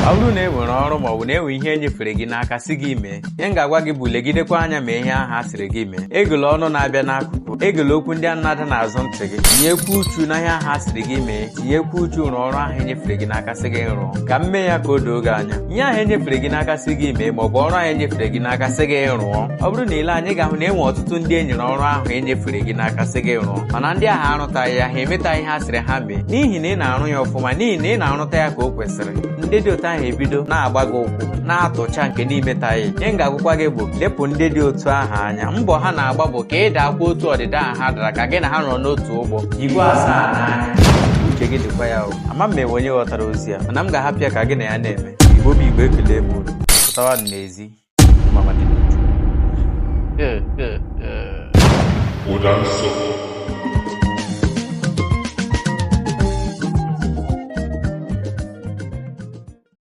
Ọ bụrụ na e nwere ọrụ ma ọ bụ na e nwere ihe e nyefere gị n'aka sị gị mee, ihe m ga-agwa gị bụ legidekwa anya ma ihe ahụ a sịrị gị mee. Egela ọnụ na-abịa n'akụkụ, egela okwu ndị a na-ada n'azụ ntị gị. Tinyekwa uchu na ihe ahụ a sịrị gị mee, tinyekwa uchu rụọ ọrụ ahụ e nyefere gị n'aka sị gị rụọ. Ka m mee ya ka o doo gị anya. Ihe ahụ e nyefere gị n'aka sị gị mee ma ọ bụ ọrụ ahụ e nyefere gị n'aka sị gị rụọ. Ọ bụrụ na i lee anya, ị ga-ahụ na e nwere ọtụtụ ndị e nyere ọrụ ahụ e nyefere gị n'aka sị gị rụọ, mana ndị ahụ arụtaghị ya, ha emetaghị ihe a sịrị ha mee n'ihi na ị na-arụ ya ọfụma, n'ihi na ị na-arụta ya ka o kwesịrị. Ndị dị otu ahụ ebido na-agba gị ụkwụ, na-atụcha nke na i metaghị. Ihe m ga-agwakwa gị bụ lepụ ndị dị otu ahụ anya. Mbọ ha na-agba bụ ka ị daakwa otu ọdịda ahụ ha dara, ka gị na ha nọrọ n'otu ụgbọ. Yikwa asaa n'anya, uche gị dịkwa ya. O ama m enwe onye ghọtara ozi a, mana m ga-ahapụ ya ka gị na ya na-eme. Igbo bụ Igbo, ekele m unu. Pụtawa n'ezi mama dị n'uju. Ụda nsọ.